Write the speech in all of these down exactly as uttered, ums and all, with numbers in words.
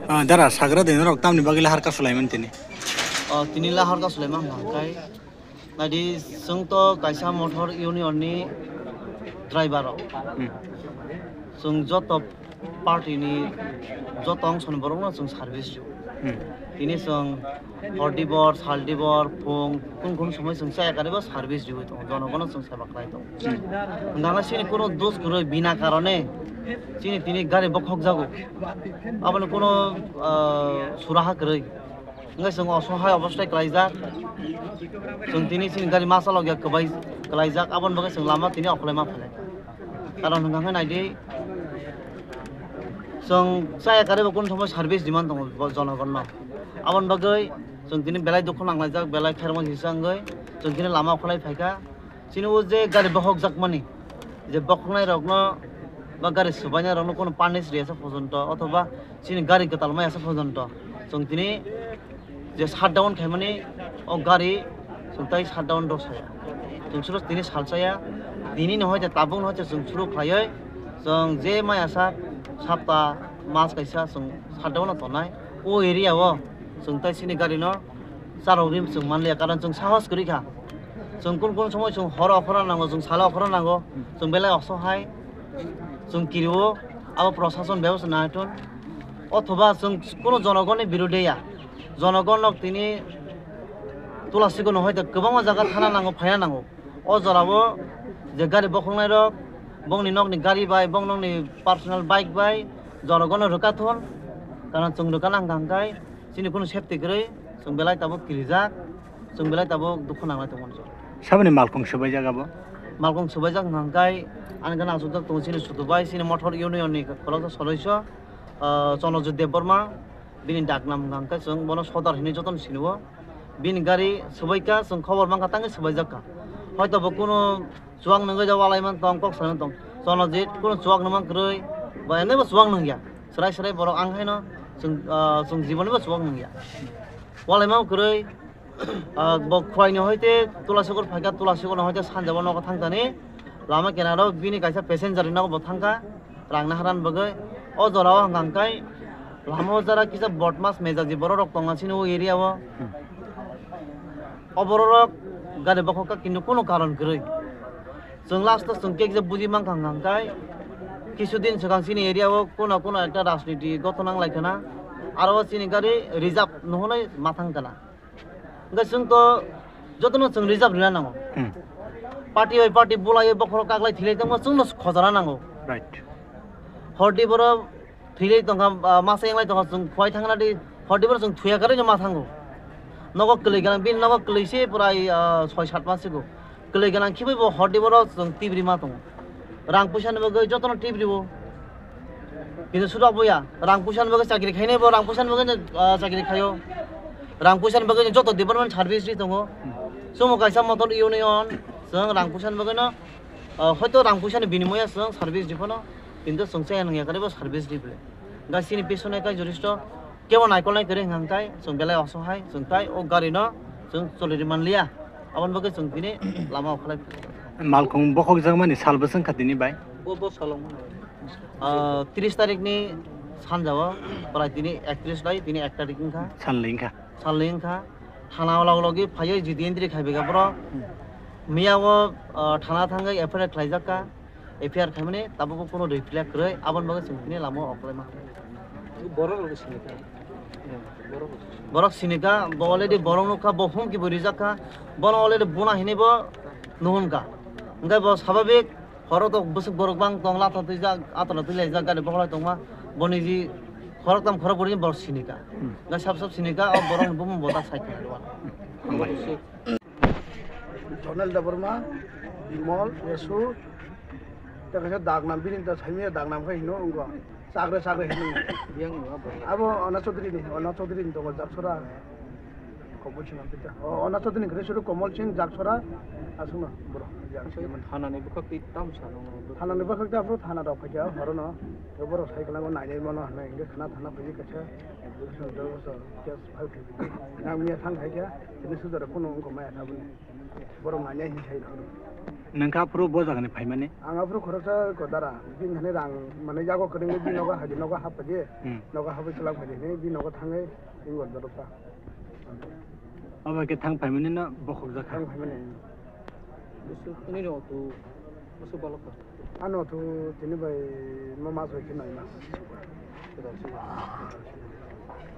Ah, dara, sagra de norok tamni bagwi lahar ka sulaimani tini. O, tini lahar ka sulaimani hwnkha khe, naidi, chwng to kaisa motor union ni driver rok. Hmm. Chwng joto party ni joto ongso ni borok no chwng service rw. Hmm. Tini chwng hor dibor, sal dibor, phung, kunu kunu somoi chwng chaya karibo service rw tongo, jonogono chwng seba khlai tongo. Hmm. Hwnkhe chini kunu dos kwrwi bina karone chini tini gari bokhok jago. Aboni kunu, ah, suraha kwrwi. Hwnkhe chwng osohai obostai kwlaijak. Chwng tini chini gari ma chalokya kwbai kwlaijak, aboni bagwi chwng lama tini okholaima phailai. Karon hwnkha khe naidi, chwng chaya karibo kunu thumwi service demand tongo bo jonogonno. Aboni bagwi chwng tini belai dukhu nanglaijak, belai khairokma sisa wngwi chwng tini lama okholai phaikha. Chini o je gari bokhokjakmani, je bokhoknairokno ba gari swbainairokno kunu punish riyasa porjonto, othoba chini gari kwtal mayasa porjonto, chwng tini je shutdown khaimani, o gari chwng tai shutdown rw saya. Chwng suro tini salsaya, tini no hoite tabuk no hoite chwng suru khlaiwi, chwng je mayasa sapta mas kaisa chwng shutdown no tongnai. O area o chwng tai chini gari no charwk rim chwng manliya, karon chwng sahos kwrwi kha. Chwng kun kun somoi chwng horo okhorna nango, chwng salo okhorna nango, chwng belai osohai, chwng kirio, abo prosason bebosta nangthun. Othoba chwng kunu jonogonni birudhe ya, jonogon nok tini Tulasiko no hoite kwbangma jaga thana nango, phaina nango. O jorao je gari bokhoknai rok, bongni nokni gari bai, bong nokni personal bike bai, jonogono rwkha thun, karon chwng rwkha nang kha hwnkhe chini kunu safety kwrwi, chwng belai tabuk kirijak, chwng belai tabuk dukhu nanglai tongo. Saboni malkhung swbaijak abo? Malkhung swbaijak hwnkha hwnkhe ani gana aswk jak tongo chini Sudu bai, chini Mothor Union ni khoroksa sodosyo, ah, Chonojit Debbarma, bini daknam hwnkha hwnkhe chwng bono Sodar hinwi jotono sinio. Bini gari swbaikha, chwng khobor mankha, tangwi swbaijakha. Hoito bo kunu chuwak nungwi da walai man tong, kok salai man tong. Chonojit kunu chuwak nungma kwrwi, ba ene bo chuwak nungya. Swrai swrai borok ang haino chwng, ah, chwng jiboni bo chuwak nungya. Walai man kwrwi, ah, bo Khwaini hoite Tulasogor phaikha, Tulasogor hoite sanjabo nogo thangkani. Lama kinaro bini kaisa passenger ni nogo bo thangkha. Rang naharan bagwi o jorao hwnkha hwnkhe lama o jora kisa bodmas mejaji borok rok tongo chini o area o. O borok rok gari bokhok kha kintu kunu karon kwrwi. Chwng last o chwng kekje buji mankha hwnkha hwnkhe kisu din swkang chini area o kuno kuno ekta rajniti gothon nang lai khana, aro o chini gari reserve no hwnwi ma thang kana. Hwnkhe chwng to jotono chwng reserve rina nango. Hmm. Party bai party bulaiwi bokhorok kaklai thilai tongma chwngno khojana nango. Right. Hordi borok thilai tongkha, ah, masa yanglai tongkha chwng khwai thangna di, hordi borok chwng thuya karwi ma thango. Nogo kwlwi gana, bini nogo kwlwi se prai, ah, soi sat mas sigo. Kwlwi gana khibai bo hordi borok chwng tibri ma tongo. Rang puisa ni bagwi jotono tip ribo. Kintu suda boya, rang puisa ni bagwi chakri khainai bo, rang puisa ni bagwi no, ah, chakri khaio. Rang puisa ni bagwi no joto department service ri tongo. Sumo kaisa motor union, chwng rang puisa ni bagwi no, ah, hoito rang puisa ni binimoya chwng service ri phano, kintu chwng chaya nungya kare bo service ri bole. Gas chini pisone kai joristo, kebo naikolnai kwrwi hwnkha hwnkhe chwng belai osohai, chwng tai o gari no chwng choli ri manliya. Aboni bagwi chwng tini lama okholai. Malkhung bokhokjakmani sal bwswk kha tini bai? Bo, bo salong. Ah, tris tarikh ni sanjao, prai tini ektris lai, tini ek tarikh wngkha. Salnwi wngkha. Salnwi wngkha. Thana o log logi phaiwi G D entry khai bega borok. Hmm. Miya o, ah, thana thangwi F I R khlaijak kha. F I R khaimani tabukbo kunu reply kwrwi, aboni bagwi chwng tini lama o okholai ma. Borok rok sini kha. Borok rok sini. Borok sini kha, bo already borok nukha, bo humki bo rijak kha. Bono already buna hinwi bo nuhun kha. Hwnkhe bo sababik horo to bwswk borok bang tong, latha twijak, atwla twilaijak, gari bokhorok tongma. Boni ji khoroktham khorokbwrwi borok sini kha. Hmm. Hwnkhe sab sab sini kha, o borok ni bumung bo ta sai kha. Hambai. Jonel Debbarma, Bimol, Yesu, tei kaisa Dagnam, bini ta saimanya Dagnam khe hino wngkha, Chakre, Chakre hino wngkha. Abo Ona Chaudhary ni, Ona Chaudhary ni tongo Japsora. Komol Singh Ampita. O, ona to tini kre suru Komol Singh Jaksora aswkno borok. Thanani bwkhak twi tamo sano. Thanani bwkhak twi aphuru thana rok phaikha horono. Tei borok sai kwlango nainai mano hinwi hwnkhe khana thana phaiwi kaisa. Case file khaikha. Nang miya thang khaikha. Tini sujaro phone wngkha maya tabuni. Borok nainai hinwi sai rok. Nangkha aphuru bo jagani phaimani? Ang aphuru khoroksa ko dara. Bini hani rang mane yago kwrwngwi bini nogo hadi nogo haphaidi. Hmm. Nogo hapwi kwlak phaidi hinwi bini nogo thangwi bini gor dorokha. Abo khe thang phaimani no bokhok jakha. Thang phaimani. Bwswk tini rw tu bwswk balok kha. Ano tu tini bai mo mas bai khe nai mas.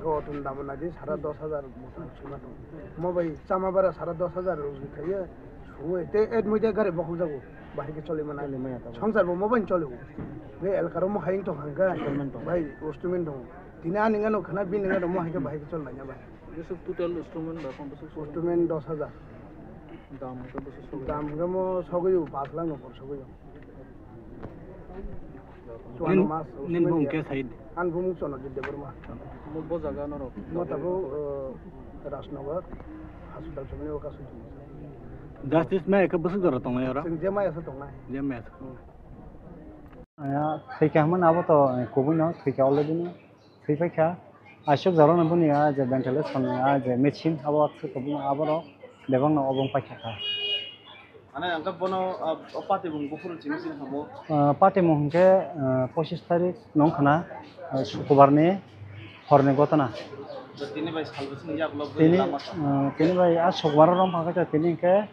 Go tun dam na di sara dos hajar mo tun sima tu. Mo bai chama bara sara dos hajar ro khaye. Suwe te et mo de gari bokhok jago. Bahai khe choli mana. Choli maya ta. Songsar bo mo bai choli. Be el karo mo haing to hangka. Instrument to. Bai instrument to. Tini ani ngano khana bini ngano mo hai khe bahai khe choli manya bai. Bwswk total instrument ba pon bwswk sogwi? Instrument dos hajar. Dam hwnkhe bwswk sogwi? Dam hwnkhe mo sogwi o, pash lakh ni upor sogwi o. Chuano mas nin bung khe sai? An bung Chonojit Debbarma. Mo bo jaga norok? Mo tabo, uh, Rajnagar hospital somni o kasu. Justice maya khe bwswk jora tongnai oro? Chwng je maya se tongnai. Je maya se tongnai. Aya, thwikha hwnmani abo to, eh, kubui no thwikha already no. Thwi paikha. Aswk jorano boni a je ventilation ni a je machine abo aswk tongmo aborok bebakno obo wng paikha kha. Mane ang khe bono, ah, o patimung buphuru chini chini tamo. Ah, patimung hwnkhe, ah, pochis tarik nung khna, ah, Sukubar ni horni gotona. Tini bai sal bwswk yak lobwi tini, lama sa. Ah, tini bai a Sukubar rok phang khe tini hwnkhe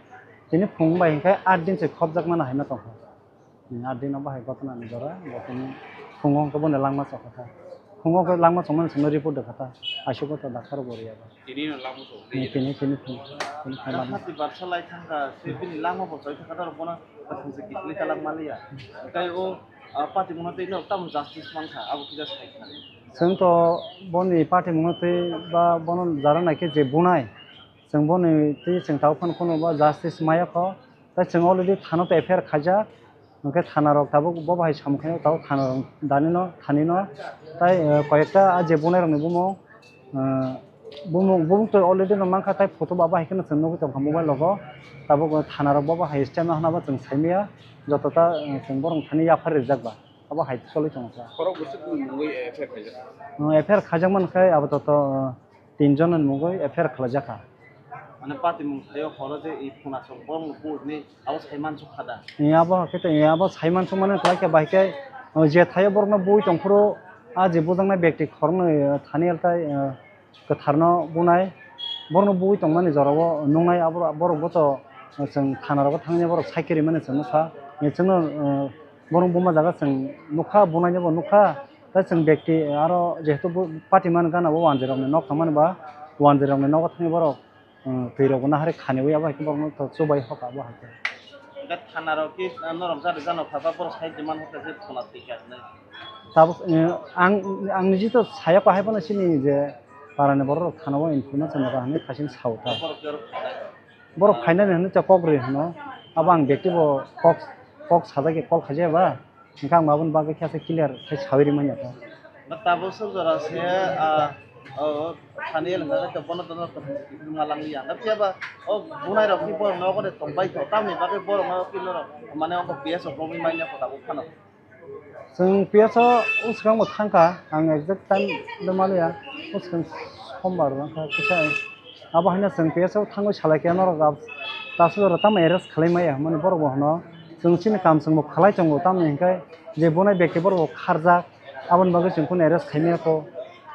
tini phung bai hwnkhe aat din se khopjak mano hai ma tongkha. Hmm, aat din o bahai gotona ni jora, bo tini phungo hwnkhe bono langma chokha kha. Phungo hwnkhe langma chongmani simi report rwkha ta, aisuk gotho doctor bo rwya ba. Tini no langma chok. Hmm, tini, tini phung, tini phung langma. Hati barsa lai thangkha, se bini langma bo choi thangkha, toro bono thangse kiphilwi talak maliya. Tei o, ah, patimungno tei no tamo justice mankha, abo kisa sai khna. Chwng to boni patimungno tei ba bono jara naikhe je bunai, chwng boni tei chwng tabuk phano kheno ba justice maya kho. Tei chwng already thana to F I R khaijak. Hwnkhe thana rok tabuk bo bahai samung khe tabuk thana rok dani no thani no tai, eh, koyekta a je bunai rok ni bumung, eh, bumung bumung to already no mankha tai photo ba bahai kheno chwng nugwi tongkha mobile rogo tabuk thana rok bo bahai stand no hwnba chwng saimaya joto ta, eh, chwng borok thani yaphar rijak ba abo hai cholwi tongkha. Borok bwswk ni mungwi F I R khaijak? Eh, F I R khaijak mankhe abo to, to, eh, tin jon ni mungwi F I R khlaijak kha. Mane patimung thaio horo je i phunasong borokno buini abo sai mansuk kha da? Ee, abo hakhe to, ee, abo sai mansuk mani khlai khe bai khe, o, je thaio borokno bui tongphuru, a je bujaknai bekti khoroknwi, o, thani altai, o, kwtharno bunai, borokno bui tongmani jorao nuknai abo borok bo to, o, chwng thana rogo thangwi borok sai khe rimani chwng nukha. Ee, chwngno, o, borok buma jaga chwng nukha, bunaino bo nukha, tei chwng bekti aro jehetu bo patimani gana bo wanjwi rokni nok tangmani ba wanjwi rokni nogo thangwi borok. Hmm, twi rok bo nahari khaniwi abo hai khe borokno to chubai hoka abo hai khe. Hwnkhe thana rok ki, ah, norok jari jano kha ba borok sai demand hoka je phuna twi kha hinwi. Tabuk, eh, ang, ang niji to saya ko hai phano sini je parani borok rok thana o information rwkha hinwi khaising sao ta. Borok ki oro khainai? Borok khainani hinwi to kok rwi hwno. Abo ang bekti bo kok, kok sajagwi call khaijaya ba. Hwnkhe ang aboni bagwi khe asa clear khe saui rimani ata. Ba tabuk sok jora se, ah, o, thani el hwnkhe bono dono tong ma lang ya. Phiya ba o bunai rok ni borok nogo de tong bai kho. Tamni bagwi borok no kino rok mane o P S o romwi manya kho tabuk phano. Chwng P S o swkang bo thangkha, ang exact time le maliya. O swkang sombar wngkha kisa. Abo haino chwng P S o thangwi salai khe norok ab-, taso jora tamo arrest khlai maya hwnmani borok bo hwno chwng chini kam chwng bo khlai tongo, tamoni hinkhe je bunai bekti borok bo kharjak, aboni bagwi chwng kheno arrest khai maya kho,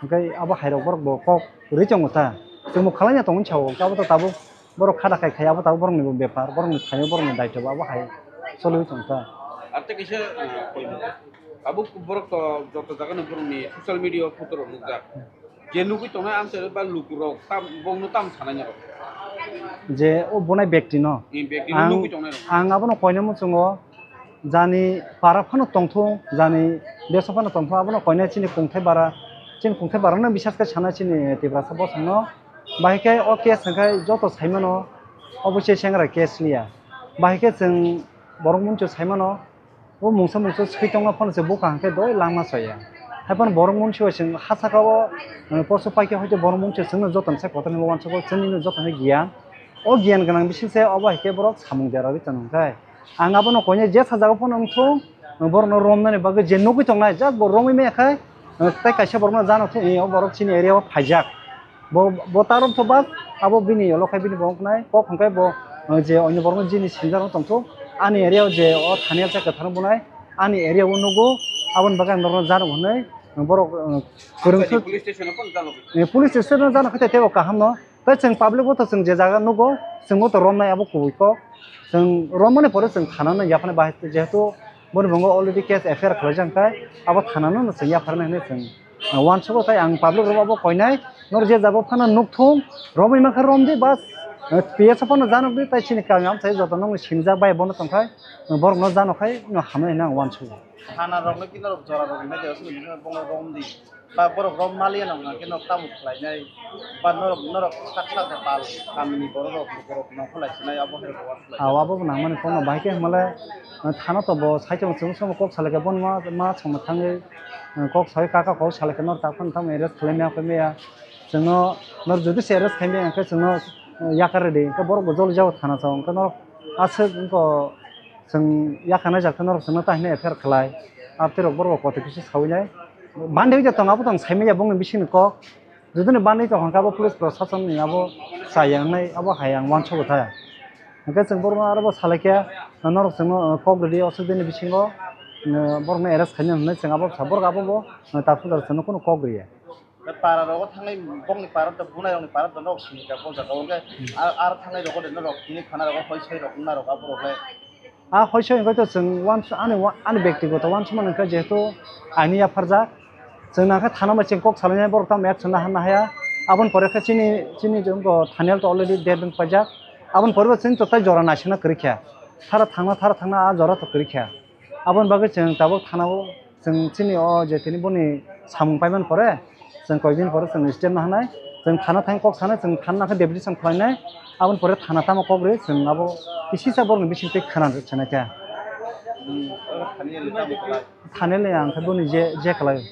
hinkhe abo hai rok borok bo kok rwi tongo ta, chwng bo khlai ya tongo sao, abo to tabuk borok khada khai khai abo tabuk borok ni bo bepar, borok ni thani borok ni daityo bo abo hai choliwi tongo ta. Ar tei kisa, eh, koi abo borok to joto jaga no borok ni social media o photo rok nukjak. Je nugwi tongnai amchai ba lukurok tam, bongno tam sanai norok? Je o bunai bekti no. Ni bekti no ang, nugwi tongnai rok. Ang abono koina muchungo jani para phano tongthung, jani deso phano tongthung, abono koina chini kungthai bara, chini kungthai bara no bisas khe sana chini Tiprasa bosong no. Bahai khe o case hwnkhe joto saimano obo se sengra case liya. Bahai khe chwng borok muncho saimano. O mungsa mungsa swkang tongma phano se bukha hwnkhe doi langma chaya. Haiphano borok mungsi bai chwng ha saka o, eh, poso paikhe hoite borok mungsi chwngno joto ni sai kotor hinwi uansukgo, chwngno joto ni giyan. O giyan gwnang bising se obo hai khe borok samung derarwi tong khe. Ang abono koinai je sajagao phano wngthung, borokno romnani bagwi je nugwi tongnai, just bo romwi maya khai, eh, tei kaisa borokno jano thung, eh, o borok chini area o phaijak. Bo, bo ta romtho bas, abo bini olo khai bini bo wngnai, kok hwn khe bo, eh, je onyo borokno jini sinjak tongthung, ani area o je o thani alsa kwthar bunai, ani area o nugo, aboni bagwi ang norokno jano hwnwi, borok, eh, kwrwngthwi. Police station o phano jano. Eh, police station o jano khe tei teibo kaham no. Tei chwng public o to chwng je jaga nugo, chwngbo to romnai abo kubui kok. Chwng romani pore chwng thana no yaphana bahai, jehetu boni bo already case F I R khwlaijak khe abo thana no chwng yapharnai hinwi chwng, ah, uansukgo. Tei ang public rok abo koinai, norok je jaga phano nukthung, romwi mankha romdi bas, ah, P S o phano janokdi tei chini kami amchai joto nokni sinijak bai bono tongkhai, borokno janokhai no hamnai hinwi ang uansukgo. Thana rokno khe norok jora rok hinwi de, aswk bono romdi. Ba borok rok maliya nang nang khe nok tamo khlainai, ba norok, norok sak sak de pal kamini borok rok, borok nang kholai sinai abo hai rok wan khlai. Aw, abo bo nang mani kokno bahai khe hwnmale, eh, thana to bo sai tong chwng chwng kok salai khe bono ma, ma chwng thangwi, eh, kok sai kaka kok salai khe nor tak phano tamo arrest khlai maya khlai maya. Chwngno nor jodi se arrest khai maya khe chwngno, eh, yakar rwdi, hwnkhe borok bo joli jago thana chwng, hwnkhe norok aswk wngkha. Chwng yakhanai jak norok chwngno tahino F I R khlai, abo tei rok borok bo kotor kisa sawi nai. Bandi oi tong abo tong saimanya bongni bisingni kok. Jodi ni bandi tong kha abo police proshasonni abo chaya wngnai abo hai ang uansukgo tha. Hwnkhe chwng borokno aro bo salai khe norok chwngno kok rwdi o sudini bisingo, borokno arrest khaina hwnwi chwng abo sa borok abo bo tapsudar chwngno kunu kok rwya. Para rogo thangnai bongni para to bunai rokni para to nok sini ka bol jaga hwnkhe ar thangnai rogo de norok tini khana rogo hoi soi rok wngna rok abo rok le. A hoi soi hwnkhe to chwng uansu-, ani wa-, ani bektigoto uansukmani hwnkhe jehetu aini yapharjak. Chwng nangkhe thana bai chwng kok salainai borok tamo action na hanna haya. Aboni pore khe chini, chini jongbo Thaniel to already dead wng paijak. Aboni pore bo chwng to tai jora naisingna kwrwi kha. Thara thangna, thara thangna a jora to kwrwi kha. Aboni bagwi chwng tabuk thanao chwng chini o je tini boni samung paimani pore chwng koi bini pore chwng step no hanai, chwng thana thang kok sanai, chwng thana khe deputation khlainai, aboni pore thana tamo kok rwi chwng abo kisisa borokni bising twi khana rwchana khe. Thani le ang khe boni je, je khlai.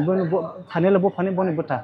Boni bo, thani le buphani boni bwtha.